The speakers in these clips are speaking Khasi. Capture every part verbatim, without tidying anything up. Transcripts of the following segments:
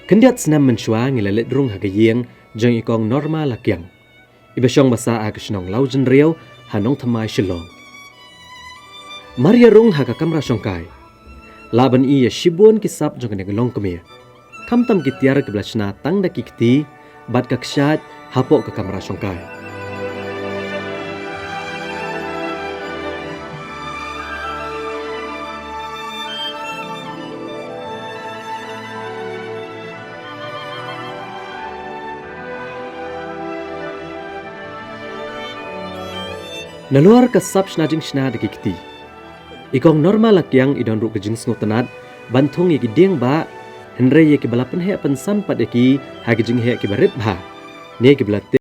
Khyndiat snem mynshuwa ngi la leit rung ha ka ïing jong i Kong Norma Lakiang, iba shong ba sah ha ka shnong Lawjynriew, ha Nongthymmai Shillong. Mar ïa rung ha ka kamra shongkai, lah ban i ïa shibun ki sap jong kane ka longkmie, khamtam ki tiar kiba la shna tang da ki kti bad ka kshaid hapoh ka kamra shongkai. Nalor ka sap shna jingshna da ki kti, i Kong Norma Lakiang i don ruh ka jingsngewtynnad ban thung ïa ki dieng bah, hynrei ïa kiba la pynheh pynsan pat ïa ki ha ki jingheh kiba rit bha, ne kiba la tip.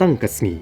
Tang ka sngi.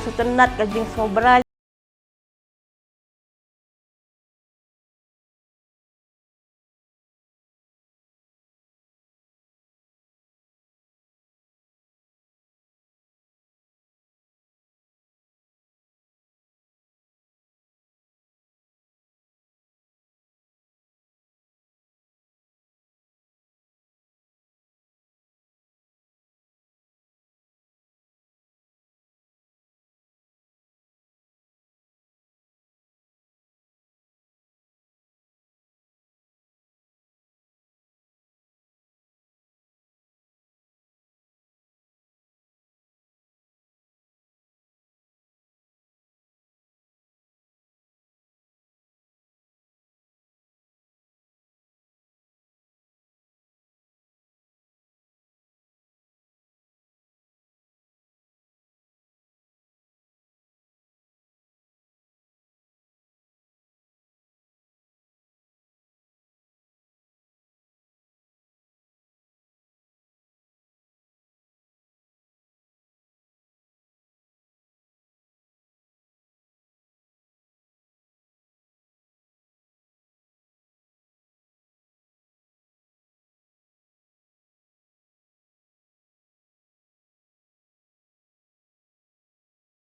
Sngewtynnad ka jingsngewbha.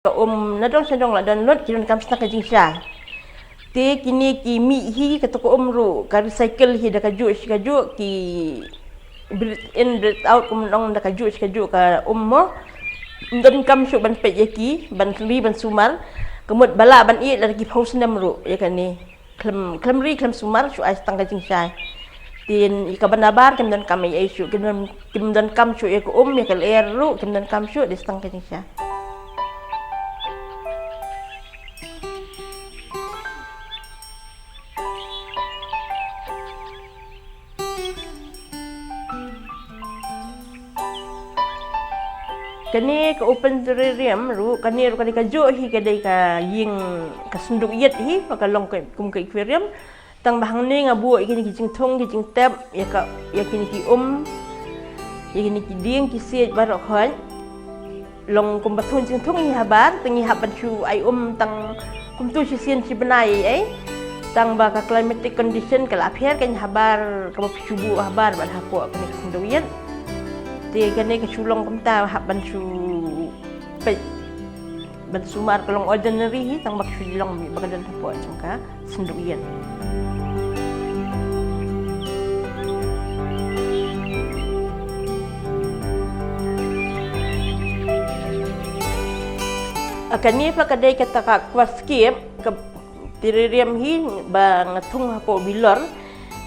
Ka um nadong shadong la don lut ki donkam sdang ka jingshai. Te kine ki mih hi kato ka um ruh ka recycle hi da kajuh shi kajuh, ki breathe in breathe out kum nong da kajuh shi kajuh ka um mo. Ym donkam shuh ban peit ïa ki ban ri ban sumar. Ka mut ba lah ban ïeh lada ki phew snem ruh ïa kane. Khlem, khlem ri khlem sumar shuh ai sdang ka jingshai. Te ïa kaba nabar kim donkam ei ei shuh, kim don, kim donkam shuh ïa ka um, ïa ka lyer ruh kim donkam shuh, dei sdang ka jingshai. Kane ka open terrarium ruh, kane ruh ka dei kajuh hi, ka dei ka ïing, ka synduk ïit hi, ba ka long ka, kum ka aquarium. Tang ba hangne nga buh ïa kine ki jingthung ki jingtep, ïa ka, ïa kine ki um, ïa kine ki dieng ki siej baroh khoit. Long kumba thung jingthung hi habar, te ngi hap ban shu ai um tang kumtu shisien shi bnai ei ei. Tang ba ka climatic condition ka la pher, ka ngi habar kaba phi shu buh habar bad hapoh kane ka synduk ïit. Te kane ka shu long kumta, hap ban shu peit ban sumar, ka long ordinary hi, tang ba ka shu long mih ba ka don hapoh jong ka synduk ïit. A, kane pat ka dei kata ka aquascape, ka terrarium hi ba nga thung hapoh bilor.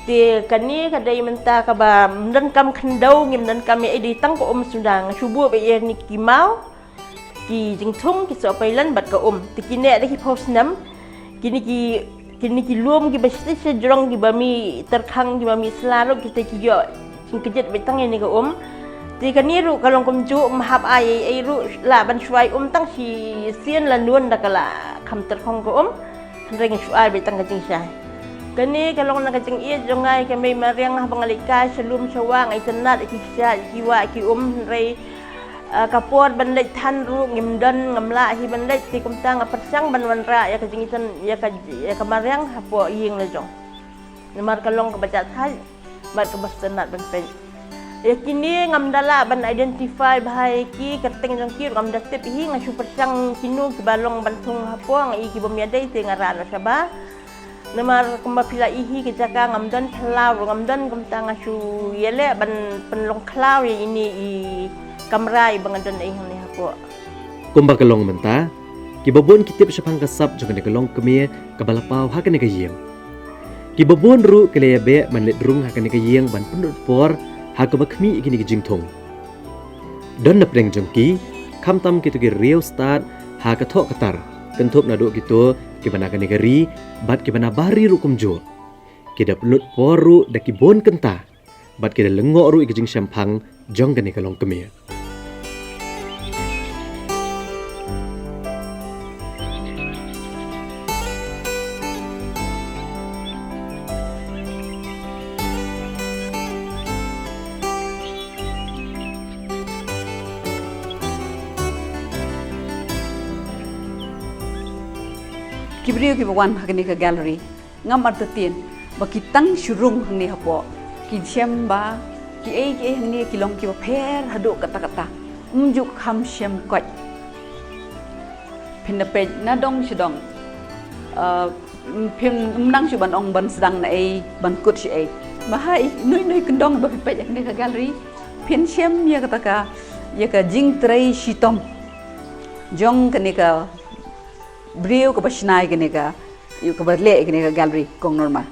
Te kane ka dei mynta kaba ym donkam khyndew, ngim donkam ei ei, dei tang ka um suda, nga shu buh beit ïa kine ki maw, ki jingthung, ki sohpailan bad ka um. Te kine da ki phew snem, kine ki, kine ki lum kiba shisha jrong, kiba mih tyrkhang, kiba mih sla ruh, kita ki ïoh jingkjit beit tang ïa kane ka um. Te kane ruh ka long kumjuh, ym hap ai ei ei ruh, lah ban shu ai um tang shisien la nun da ka la kham tyrkhong ka um. Hynrei nga shu ai beit tang ka jingshai. Kane ka long na ka jingïeit jong nga ïa ka mei mariang, haba nga leit kai sha lum sha wah, nga itynnad ïa ki kshaid, ïa ki wah, ïa ki um, hynrei, ah, ka por ban leit than ruh ngim don, ngam lah hi ban leit, te kumta nga pyrshang ban wanrah ïa ka jingitynn, ïa ka, ïa ka mariang hapoh ïing la jong. Namar ka long kaba jahthait bad kaba sngewtynnat ban peit. Ïa kine ngam da lah ban identify bha ïa ki, kyrteng jong ki ruh ngam da tip hi, nga shu pyrshang kino kiba long ban thung hapoh, nga i ki bym ïadei te nga rah noh shabar. Namar kumba phi la i hi, ka jaka ngam don phyllaw ruh ngam don, kumta nga shu ïaleh ban pynlong khlaw ïa ine i kamra iba nga don ei hangne hapoh. Kumba ka long mynta, kiba bun ki tip shaphang ka sap jong kane ka longkmie kaba la paw ha kane ka ïing. Kiba bun ruh ki la ïabeh ban leit rung ha kane ka ïing ban pynlut por ha kaba khmih ïa kine ki jingthung. Don na pdeng jong ki, khamtam kito ki riewstad ha ka thoh ka tar, kynthup naduh kito kiba na kane ka ri bad kiba na bar ri ruh kumjuh. Ki da pynlut por ruh da ki bun kynta bad ki da lyngngoh ruh ïa ki jingshemphang jong kane ka longkmie. Ki briew kiba wan ha kane ka gallery, ngam artatien ba ki tang shu rung hangne hapoh. Ki shem ba kiei kiei hangne ki long kiba pher haduh katta katta. Ym ju kham shem koit. Phin da peit nadong shadong. Ah, phin ym nang shuh ban ong ban sdang naei, ban kut shaei. Ba ha i, nui nui kyndong ba phin peit ïa kane ka gallery, phin shem ïa kata ka, ïa ka jingtrei shitom jong kane ka briew kaba shna ïa kane ka, ïa kaba leh ïa kane ka gallery, Kong Norma.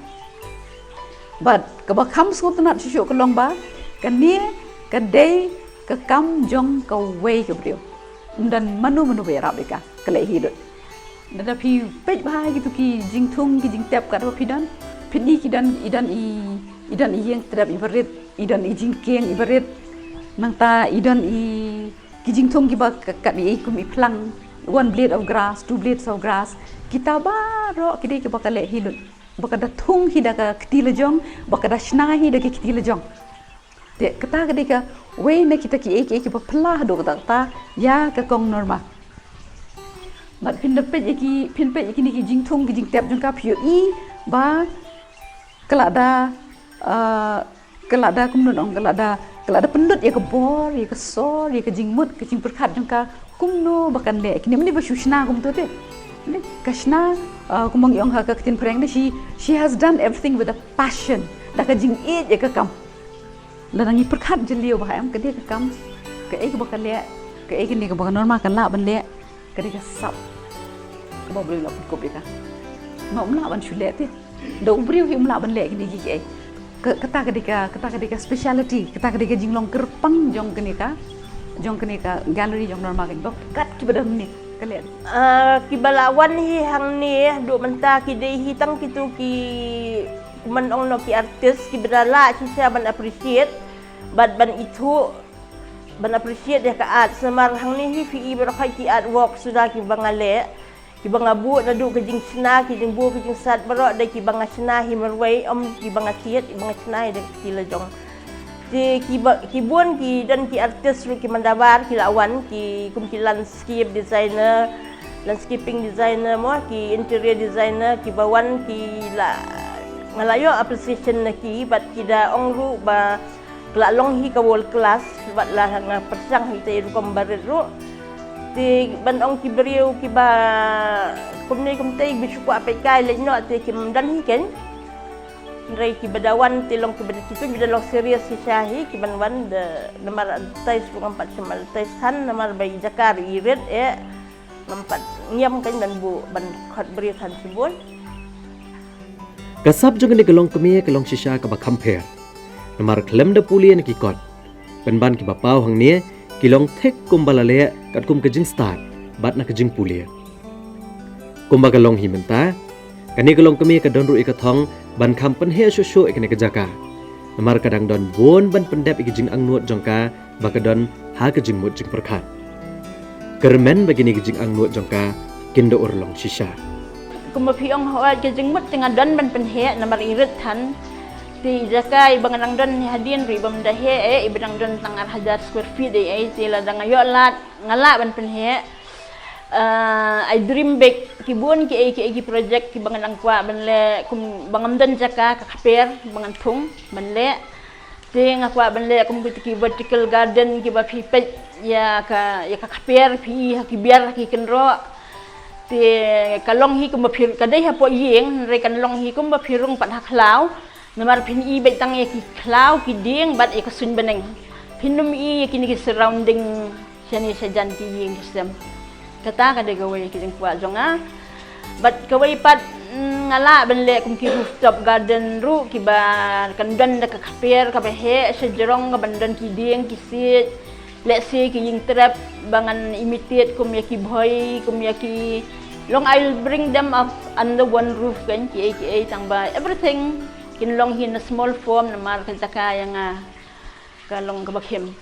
Bad kaba kham sngewtynnat shuh shuh ka long ba kane ka dei ka kam jong kawei ka briew. Ym don mano mano ba ïarap ïa ka, ka leh hi lut. Lada phi peit bha ïa kito ki jingthung ki jingtep katba phi don, phin i ki don, i don i, i don i ïing tdep iba rit, i don i jingkieng iba rit. Nangta i don i ki jingthung kiba ka, kat ïa i kum i phlang, one blade of grass, two blades of grass. Kita baroh ki dei kiba ka leh hi lut. Ba ka da thung hi da ka kti la jong, ba ka da shna hi da ka kti la jong. Te kata ka dei kawei na kita kiei kiei kiba phylla haduh katta katta ïa ka Kong Norma. Bad phin da peit ïa ki, phin peit ïa kine ki jingthung ki jingtep jong ka, phi ïohi ba ka la da, ah, ka la da, kumno nong, ka la da Ka la da pynlut ïa ka bor, ïa ka sor, ïa ka jingmut, ka jingpyrkhat jong ka kumno ba kan leh kine, mynne ba shu shna kumto te. Ka shna, kumba ngi ong ha ka ktien phareng de, she has done everything with a passion. Da ka jingïeit ïa ka kam. Lada ngi pyrkhat jylliew bha em, ka dei ka kam, kaei kaba ka leh, kaei kane kaba ka Norma kan lah ban leh, ka dei ka sap kaba U Blei u la pynkup ïa ka. Nga um lah ban shu leh te, da u briew hi um lah ban leh kine kiei kiei. Kata ka dei ka, kata ka dei ka speciality, kata ka dei ka jinglong kyrpang jong kane ka, jong kane ka gallery jong Norma, kane ba kat kiba don ne ka leh. Kiba la wan hi hangne haduh mynta ki dei hi tang kito ki, kumno ong, noh ki artist kiba da lah shisha ban appreciate bad ban ithuh, ban appreciate ïa ka art. Namar hangne hi phi i baroh hi ki artwork suda kiba nga leh, kiba nga buh naduh ka jingshna, ki jingbuh, ki jingsat baroh, da kiba nga shna hi marwei, ym kiba nga thied, kiba nga shna hi da ka kti la jong. Te kiba, ki bun ki don ki artist ruh ki man da bar ki la wan, ki kum ki landscape designer, landscaping designer mo, ki interior designer, kiba wan ki la, nga la ïoh appreciation na ki, bad ki da ong ruh ba ka la long hi ka world class, bad la nga pyrshang hi te rukom barit ruh. Te ban ong ki briew kiba kumne kumtei ba shu kwah peit kai leh noh te kim don hi ken. Hynrei kiba da wan te long kiba da, kito kiba da long serious shisha hi kiban wan da, namar advertise ruh ngam pat shym advertise than, namar ba i jaka ruh i rit eh. Ngam pat ngiam kan ban buh ban khot briew than shibun. Ka sap jong kane ka longkmie ka long shisha kaba kham pher. Namar khlem da pule na ki kot, pynban kiba paw hangne ki long thik kumba la leh katkum ka jingstad bad na ka jingpule. Kumba ka long hi mynta, kane ka longkmie ka don ruh ïa ka thong ban kham pynheh shuh shuh ïa kane ka jaka. Namar ka dang don bun ban pyndep ïa ka jingangnud jong ka ba ka don ha ka jingmut jingpyrkhat. Kyrmen ba kine ki jingangnud jong ka kin da urlong shisha. Kumba phi ong, hooid, ka jingmut te nga don ban pynheh namar i rit than. Te i jaka iba nga dang don hadien ruh iba ym da heh eh, iba dang don tang ar hajar square feet eh, eh, te lada nga ïoh lad nga lah ban pynheh. Ah, I dream big, ki bun kiei kiei ki project kiba nga dang kwah ban leh, kumba ngam don jaka, ka kper ba ngan thung ban leh. Te nga kwah ban leh kum kito ki vertical garden kiba phi peit ïa ka, ïa ka kper, phi i ha ki biar, ha ki kynroh. Te ka long hi kumba phi, ka dei hapoh ïing, hynrei kan long hi kumba phi rung pat ha khlaw. Namar phin i beit tang ïa ki khlaw, ki dieng bad ïa ka suiñ bneng. Phin ym i ïa kine ki surrounding shane shajan ki ïing ki sem. Kata ka dei kawei ka jingkwah jong nga. Bad kawei pat, mm, nga lah ban leh kum ki rooftop garden ruh kiba kan don da ka kper kaba heh shajrong, kaban don ki dieng ki siej. Let's say ki ïing trep ba ngan imitate kum ïa ki Bhoi, kum ïa ki Long. I'll bring them up under one roof kan, kiei kiei tang ba everything kin long hi in a small form namar ka jaka ïa nga ka long kaba khim.